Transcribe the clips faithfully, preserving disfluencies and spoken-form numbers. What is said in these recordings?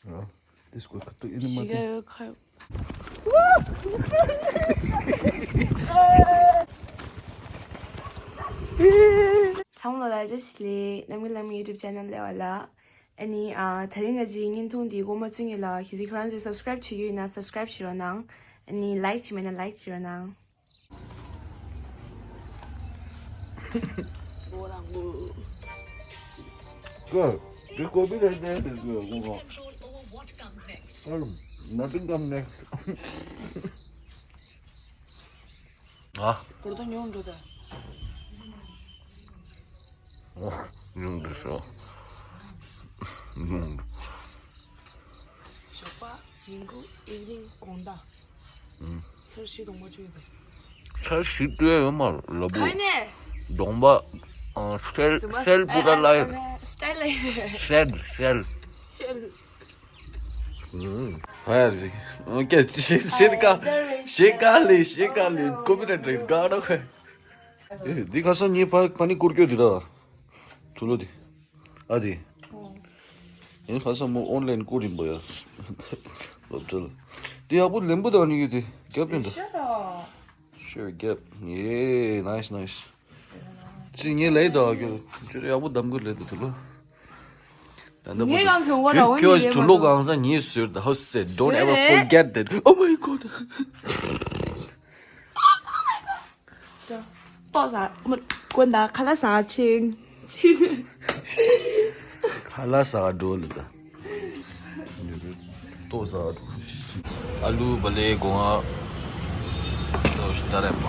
ཨ། དེ་སྐོར་ཁ་ཐུག་ཨེ་ནི་མ་ཤི་ག་ཐུག་ཡོད་ཁ། ཚང་མ་ལ་བཀྲ་ཤིས་བདེ་ལེགས། གནམ་གྱི་ལམ་YouTube channel ལས་བ་ལ། ཨ་ནི་ཨ་དེ་རིང་ང་ཅིག་བརྙན་ཐུང་འདི་མགོ་མ་ཚོས་ཉིན་ལ་གལ་སྲིད་ཁྱེད་རང་ཚོས་subscribe བྱེད་ཀྱི་ཡོད་ན་subscribe བྱེད་རོགས་གནང་། ཨ་ནི་like བྱེད་མེད་ན་like བྱེད་རོགས་གནང་། ཀ། འདི་ཀོ་པི་རེད་དེ་དེ་དེ་དགོངས་པ། Nothing come next. ཨ། བོར་ཏོ་ཉུང་འགྲོ་ད། ཨོ། ཉུང་འགྲོ་ཤོག་ཉུང་འགྲོ། ཞོགས་པ། ཉིན་གུང་། ཨིབ་ནིང་། དགོང་དག་ཨུམ། ཚར་བཞི་གཏོང་པ་བཅུ་ཡོད་པས། ཚར་བཞི་སྤྲོད་ཡོད་མ་རེད་ལབ་བུ། ག་ནས། གདོང་པ། ཨ། སེལ་རྫུན་མ་སེལ་པུ་ར་ལ་ཡིན། སི་ཊའིལ་ལ་ཡིན། སེལ་སེལ། སེལ། ཧ་ཡ་རེད། ཨོ་ཀེ། ཤེ་ཤེ་ཀ་ཤེ་ཀ་ལེ་ཤེ་ཀ་ལེ་ཀོ་པི་ར་ཊི་རེད་ག་ད་ཁོས། ཨེ། འདི་ཁ་སང་ངའི་ཕ་ཕ་ནི་བསྐུར་སྐྱོད་འདི་ར། ཐུ་ལོ་འདི། ཨ་འདི། ཨེ། ཁ་སང་མོ་ཨོན་ལན་བསྐུར་ཡིན་པ་ཡ། སློབ་གྲྭ་ལ། འདི་ཡག་པོ་ལེན་པོ་དང་ནི་ཡོད་དེ་རྒྱབ་ལེན་ད། Sure རྒྱབ། ཡེ། Nice nice. ཅི་ངས་ལས་ད་ཁྱོད་ཁྱོད་ཡག་པོ་གདམ་དགོས་ལས་ད་ཐུ་ལོ། ད་ནི་ངས་གང་གྱོང་བ་ར་འོན་ཁྱོད་ཉིད་ཐུ་ལོ་གང་ཟག་ཉིད་ཟེར་ད། How said, don't ever forget that. Oh my god. ཏོ་ས་མ་ཀོན་ད་ཁ་ལ་ས་ཆིན་ཆིན། ཁ་ལ་ས་འགྲོ་ལ་ད། ཏོ་ས་འགྲོ། ཨ་ལུ་བ་ལེ་གོང་ཨ། ཏོ་ཤི་ད་རེ་པ།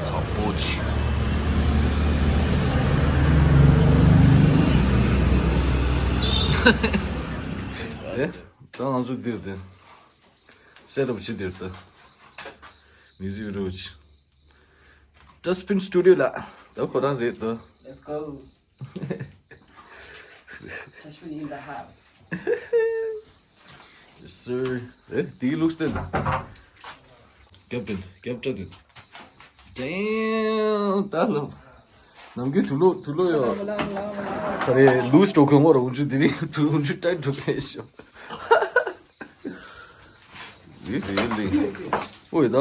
ཚ་པོ་ཆི། ཨེ། ད་ང་ཚོ་འདིར་དེ། སེ་ཊབ་བྱེད་དེར་ད། མིའུ་ཟིག་བི་ཌི་ཡོ་བྱེད། Dustbin Studio ལ། ད་ཁོ་རང་རེད་དོ། Let's go. Dustbin in the house. Yes sir. ཨེ། དེའི་ལུགས་དེ། རྒྱབ་དེ་རྒྱབ་བཀྲ་དེ། Damn ད་ལོ། ནམ་རྒྱུན་དུ་ལོ་དུ་ལོ་ཡོད། ད་རེས་ལུས་འགྲོ་གོ་ངོ་ར་འུ་ཆུ་དེ་རིང་དུ་འུ་ཆུ་ཊའིཊ་འགྲོ་གས་ཤོག་ཨེ་རེད་ལེ། ཨོ་ཡ་ད།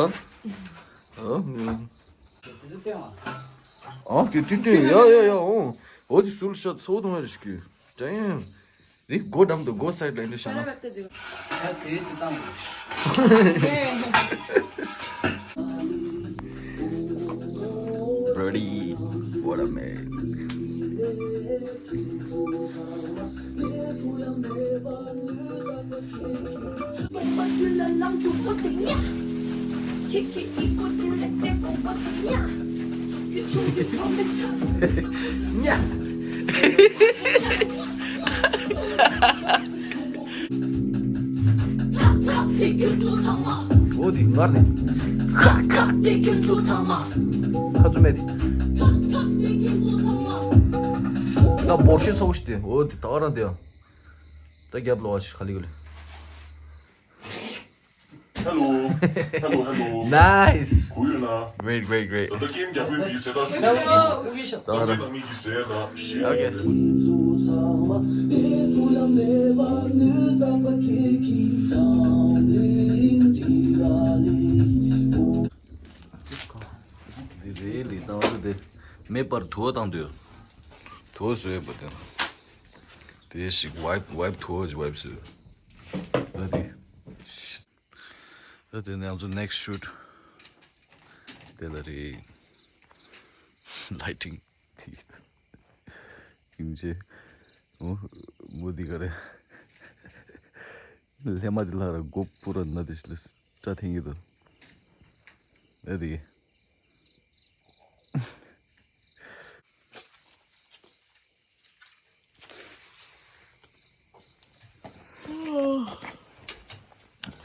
ཨ་ཨ་ཏི་ཏི་ཏི་ཡ་ཡ་ཡ་ཨོ། ཨོ་ཏི་སུལ་ཤ་ཚོ་དུང་ཡ་རེ་ཤི་ཀུ། Damn. ནི་སྒོ་འགྲམ་དུ་སྒོ་སའིཌ་ལ་ཡིན་དུ་བཞག་ན། ད་སི་རི་སི་བཏང་། Bloody watermelon. ཉ། འོ་དེ་ངར་ནས། ཁ་ཁ། ཁ་ཚུ་མེད་དེ། ད་འབོར་ཤེས་ཚོགས་ཤིག་དེ། འོ་དེ་ད་ག་རང་དེ་ཡང་། ད་རྒྱབ་ལོག་ཤིག་ག་ལེ་ག་ལེ། Hello. Hello, hello. Nice. Great, great, great. Okay. འདི་རེད་ལི་བཏང་རེད་དེ། མེད་པར་དུ་བ་བཏང་དུས། དུ་བ་བཟོས་པ་དེ། དེ་ཞིག་ཝའིབ་ཝའིབ་དུ་བ་ཞིག་ཝའིབ་བཟོས། ད་དེ། ད་དེ་ནས་ང་ཚོ་next shoot དེ་ལ་རེད། Lighting དེ། ཡིན་ཅེ། འོ། མོ་འདི་ག་རེ། ལྷས་མ་འདི་ལྷ་ར་སྒོ་སྤུ་ར་ན་དེ་ཞིག་ལ་སྐྲ་འཐེན་གྱི་འདུག་ཨེ་དེ།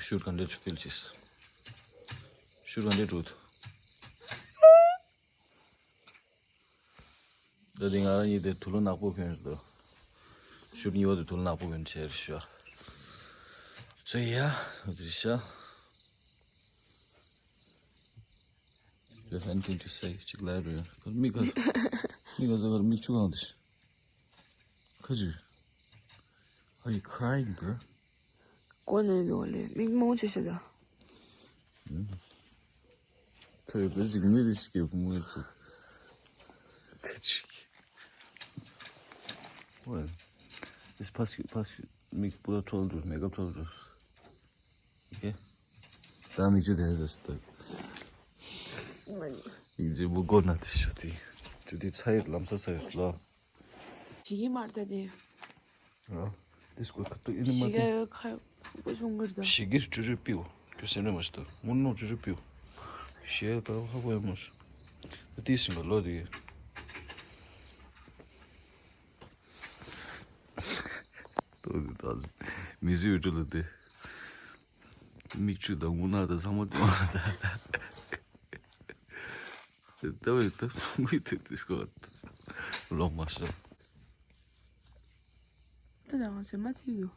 ཤུར་ག་འདྲ་ཆུ་ཕིལ་ཅིས། ཤུར་ག་འདྲ་འགྲོ་ཐུབ། ད་དེ་ང་རང་གཉིས་དེ་དུག་ལོག་ནག་པོ་གྱོན་རེད་དོ། ཤུར་གཉིས་པ་དེ་དུག་ལོག་ནག་པོ་གྱོན་བྱས་རེད་ཤག So yeah འོ་དེ་རེད་ཤག Do you have anything to say? ཅིག་ལབ་རེད། མིག་ག་མིག་ག་ཟ་གར་མིག་ཆུ་གང་དེ། ཁ་ཅིག Are you crying, bro? གོ་ནས་འདུག་ལེ། མིག་མང་ཆེ་ཤོས་ད། ཐོས་པའི་རིག་མི་རིག་ཞིག་གི་བུ་མོ་ཚོ། ཁ་ཅིག་ཨོ། ཨིས་ཕ་སི་ཕ་སི་མིག་པོ་ཁྲོལ་འགྲོ། མེ་ཀབ་ཁྲོལ་འགྲོ། ཨོ་ཁེ། ད་མིག་ཆུ་དེ་ཟ་སྟེ། མིག་རྗེས་མོ་སྒོ་ན་དེ་ཤོད་དེ། ཆུ་དེ་ཚ་ཡོད་ལམ་སང་ཚ་ཡོད་ལ། ཞིག་གི་མར་ད་དེ། ཨ། དེ་སྐོར་ཁ་ཐུག་ཨེ་ནི་མ་ཞིག་ག་ཐུག་ཡོད་ཁ་ཡོད་པོ་བྱུང་གི་རེད་ད། ཞིག་གི་ཅུ་ཅུ་པིའུ། ཁྱོད་སེམས་ནས་མ་ཤི་ཏོ། དངུལ་ནོ་ཅུ་ཅུ་པིའུ། ཞེས་པ་ཧ་གོ་ཡ་མོ་ཤི། དེ་སིམ་པ་ལོ་དེ། ཏོ་དེ་ད་མི་ཟི་ཡོད་ཅུ་ལ་དེ། མིག་ཆུ་དང་དངུལ་ནག་དང་ཚང་མ་དེ་མ་རེད་ད། ད་བས་ད་དངུལ་དེ་དེ་སྐོར་ལོག་མ་ཤི། ད་ང་ཚོས་མ་ཚིག་ཡོད།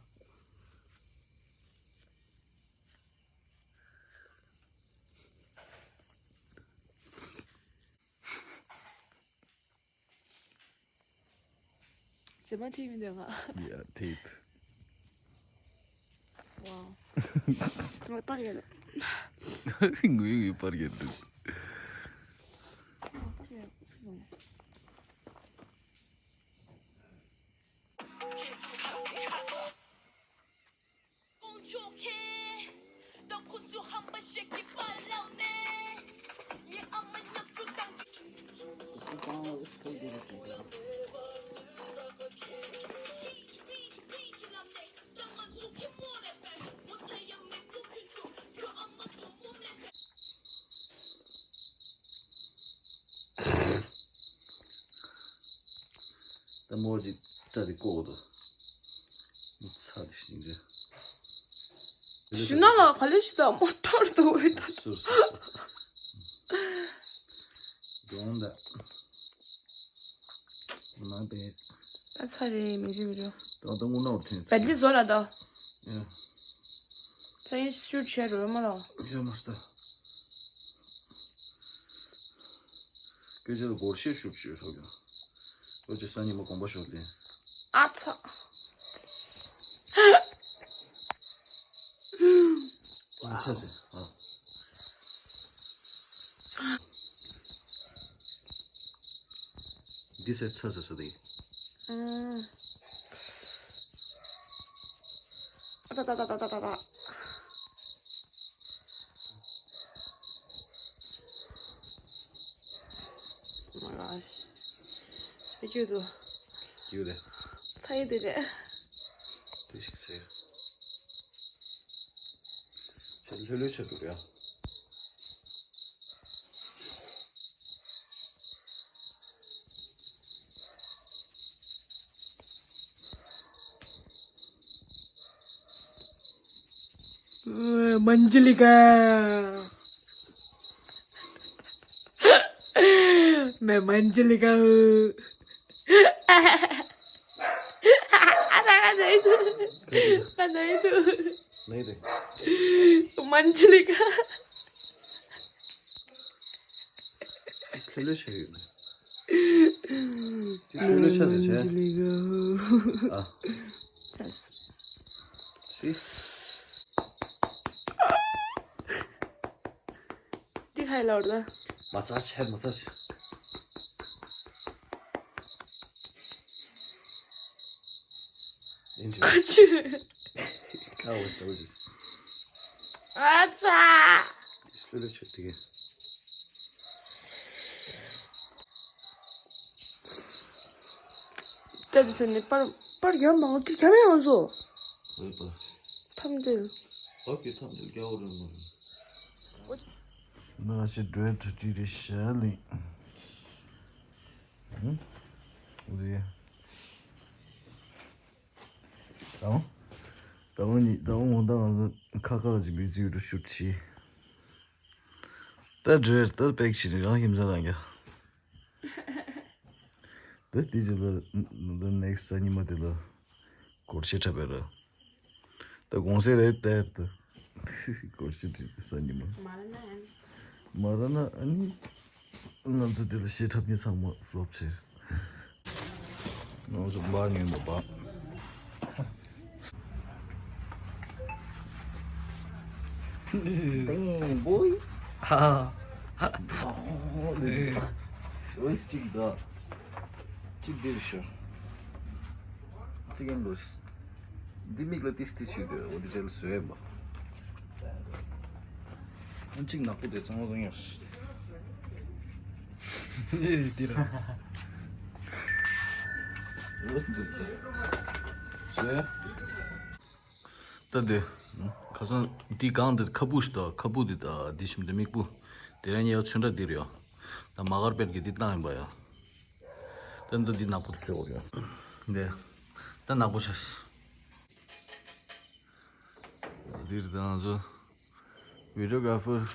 ཟེར་མ་ཐིག་མི་འདོད་ང་། ཡ་ཐིག་ཝའོ། ང་པར་ཡོད། ངུས་ངུས་པར་ཡོད་འདུག་ང་པར་ཡོད། ད་མོ་ཅིག་སྐྲ་དེ་བཀོག་དོ། མི་ཚ་དེ་ཤིང་རེད། ཞུ་ན་ལ་ག་ལེ་ཞུ་ད་མོ་ཏྲར་དུ་འོད་ད། སུར་སུར་སུར། གདོང་ད། ནང་པའི། ད་ཚ་རེད་མི་ཟེར་མི་རོ། ད་ད་དངུལ་ནག་འཐེན། བལ་འདི་བཟོ་ལ་ད། ཡ། ཚ་ཡིན་ཤུར་བྱས་རོལ་མ་ལ། ཡོད་མ་ལྟ། སྐད་ཆ་ལ་སྒོར་གཞས་ཤུར་བྱས་ཐོག་ཡོད། ཨོ་ཅེ་སང་ཉིན་མ་དགོངས་པ་ཞོར་ལེན། ཨ་ཚ། ཨ་ཚ་ཟེར། ཨ། འདི་ཟེར་ཚ་ཟེར་ས་དེ། ཨ། ཨ་ཏ་ཏ་ཏ། Oh my gosh. Thank you. ཚ་ཡི་དེ་རེད། དེ་ཞིག་ཟེར། ལྷོད་ལྷོད་བྱེད་དགོས་རེད། मंजलिका। मैं मंजलिका हूँ। नहीं दे। मंजलिका। ལྷོད་ལྷོད་བྱས་ཡོད། ལྷོད་ལྷོད་བྱས་ཟེར་བྱས། ཨ། ཅེས། སི། འདི་ཁ་ཡི་ལོར་ད། མ་ས་ཆེ་མ་ས་ཆེ། ཨ་ཆུ། ཁ་འོ་སྟོ་ཟིག་ཨ་ཙ། ལྷོད་ལྷོད་བྱས་དེ་གས། ད་དུ་ཚོད་ནི་པར་པར་རྒྱབ་མང་ཁྱེར་རྒྱབ་ཡང་བཟོ། ཨོ་པ། ཐམ་དེ། ཨོ་ཁེ་ཐམ་དེ་རྒྱབ་རེད་མོ། ན་ཤི་འགྲོས་ཁྲ་ཁྲི་རེ་ཤ་ལི། ཧུམ། འོ་དེ། ད་འོ། ད་འོ་ནི་ད་འོ་ད་ང་ཚོ་ཁ་ཁ་ཅིག་བི་ཛི་ཡོད་རུ་ཤུར་ཆི། ད་འགྲོས་ད་པེག་ཆི་རེ་རང་ཁྱིམ་ཚང་རང་རྒྱ། ད་དེ་ཅི་ལ་ད་ནེག་སི་ཊི་ཉི་མ་དེ་ལ་སྒོར་གཞས་འཁྲབ་པ་ར། ད་གོང་ས་རེད་དེར་ད་སྒོར་གཞས་འཁྲབ་ས་ཉི་མ། མ་ར་ན་ཨ་ནི་ང་ཚོ་དེ་ལ་གཞས་འཁྲབ་མཁན་ཚང་མ་ཕློབ་བྱས། ང་ཚོ་འབའ་ཉོས་འདུག་འབའ། Damn, boy. ཧ་ཧ། ཨོ་ལེ། ཨོ་གཅིག་ད། གཅིག་འདིར་ཤོག་གཅིག་ཡིན་འགྲོ། འདི་མིག་ལ་ཏིས་ཏིས་བྱེད་དུས་འོ་འདི་ཅལ་བཟོས་པ། ཨ་གཅིག་ནག་པོ་དེ་གཙང་མ་གང་ཡོད། འདི་ར། ཨོ་འདི་ད། བཟོས། ད་འདི། ཁ་སང་འདི་གང་འདི་ཁ་སྤུ་ཞིག་ད་ཁ་སྤུ་འདི་ད་འདི་ཞིམ་འདི་མིག་སྤུ། དེ་ར་ཉེ་བ་ཚོན་ཁྲ་འདི་རེད་ཡ། ད་མ་གར་པད་ཀྱི་འདི་བཏང་ཡིན་པ་ཡ། ད་འདི་འདི་ནག་པོ་འདི་ཟེར་བ་ཡ། འདི། ད་ནག་པོ་ཤ། འདིར་ད་ང་ཚོ་བི་ཌི་ཡོ་གྷ་ར་ཕར།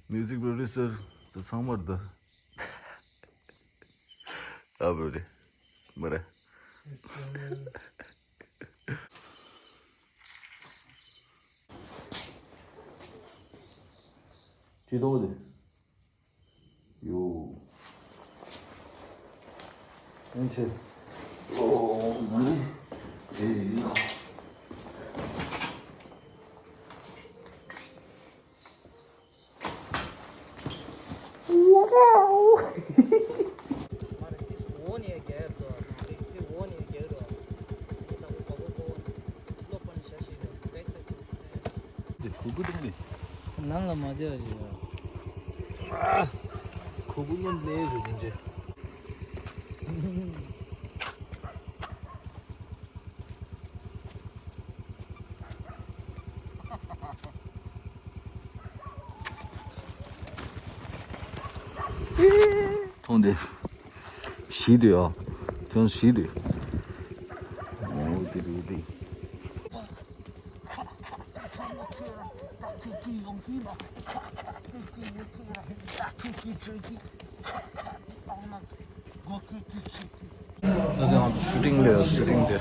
མིའུ་ཟིག་པྲོ་ཌུ་སར་ད་ཚང་མར་ད། ཨ་བུ་རེད། མ་རེད། ཅི་ཐོག་དེ། ཡོ། ཨེན་ཆེ། ཨོ་མ་ནི། ཨེ། ནང་ལ་མ་བསྡད་པ་ཞིག་ཡོད། ཁུ་ཁུ་མཉམ་ལས་རུ་ཡིན་རྗེས། མཐོང་དེ། ཞིག་དུ་ཡོ། ཁྱོད་ཞིག་དུ། འོ་དེ་དེ་དེ། ད་དེ་ང་ཚོ་ཤུ་ཊིང་ལས་ཤུ་ཊིང་དེ།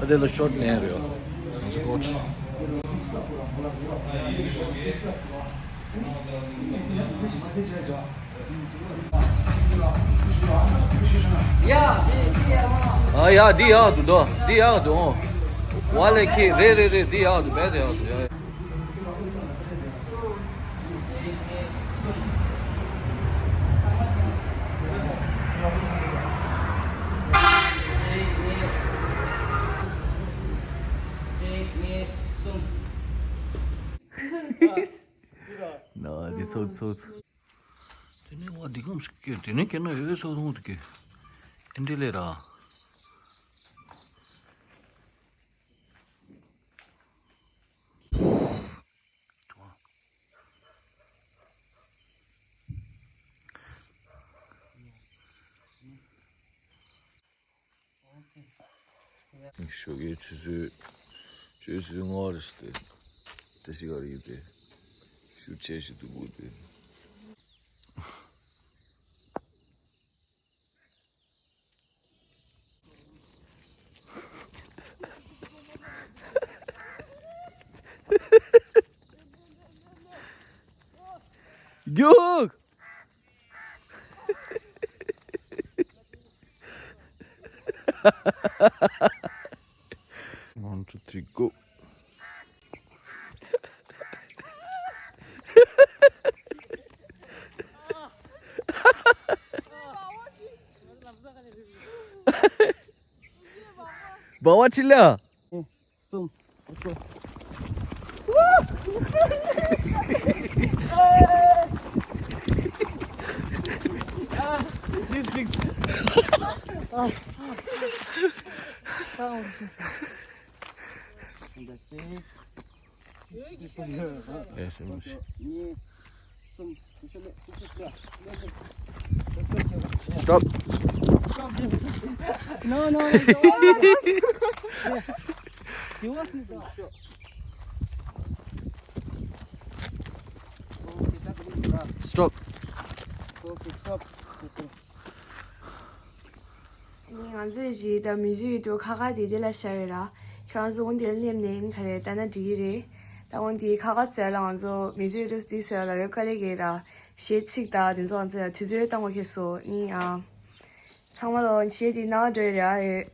ད་དེ་ལ་ཤོ་ཊི་ལེན་རེད། ང་ཚོ་ཀོ་ཆི། ཨ་ཡ་འདི་ཡག་འདུག་དོ། འདི་ཡག་འདུག་ཨོ། ཝ་ལེ་ཁི་རེད་རེད་རེད། འདི་ཡག་འདུག་རྦད་དེ་ཡག་འདུག་ཡ། ན་འདི་ཚོ་ཚོ། དེ་ནས་བ་འདི་གམ་ཞིག་སྐྱེ། དེ་ནས་སྐྱེ་ན་ཡོད་ཡོད་སོ་སོང་དུ་སྐྱེ། ཨེ་འདྲ་ལས་ར། ཞོགས་ཀའི་ཆུ་ཚོད་བཅུ་ཚོད་ལྔ་རེད་ཟེར་ཏེ། ད་ཤི་ག་རེ་ཡོད་དེ། ཤུ་ཆེ་ཞིག་ཏུ་བུད་དེ། རྒྱུགས། One, two, three, go. སྦ་བ་ཁྲི་ལ། གསུམ། Stop. No, no, no. You want me to? Stop. Okay, stop. Okay. ང་ཚོས་ཇི་ལྟར་མི་ཚེ་ཡི་དུ་ཁ་ཁ་དེ་དེ་ལ་ཤར་རེད་ར། ཁྱེད་རང་ཚོ་འོང་དེ་ལ་སླེབས་ནས་ཡིན་ག་རེ་ལྟ་ན་འགྲིག་གི་རེད། ད་འོང་དེ་ཁ་ཁ་ཟེར་ལ་ང་ཚོ་མི་ཚེ་ཡི་དུ་དེ་ཟེར་ལ་ཡོད་དཀའ་ལས་གི་ར། གཞས་ཚིག་དང་དེ་ཚོ་ང་ཚོ་ཡང་དུས་ཚོད་བཏང་བ་ཁེལ་སོང་ནི་ཨ། ཚང་མ་ལོ་གཞས་དེ་ནང་འགྲོ་ཡི་རེད་ཨ་རེད།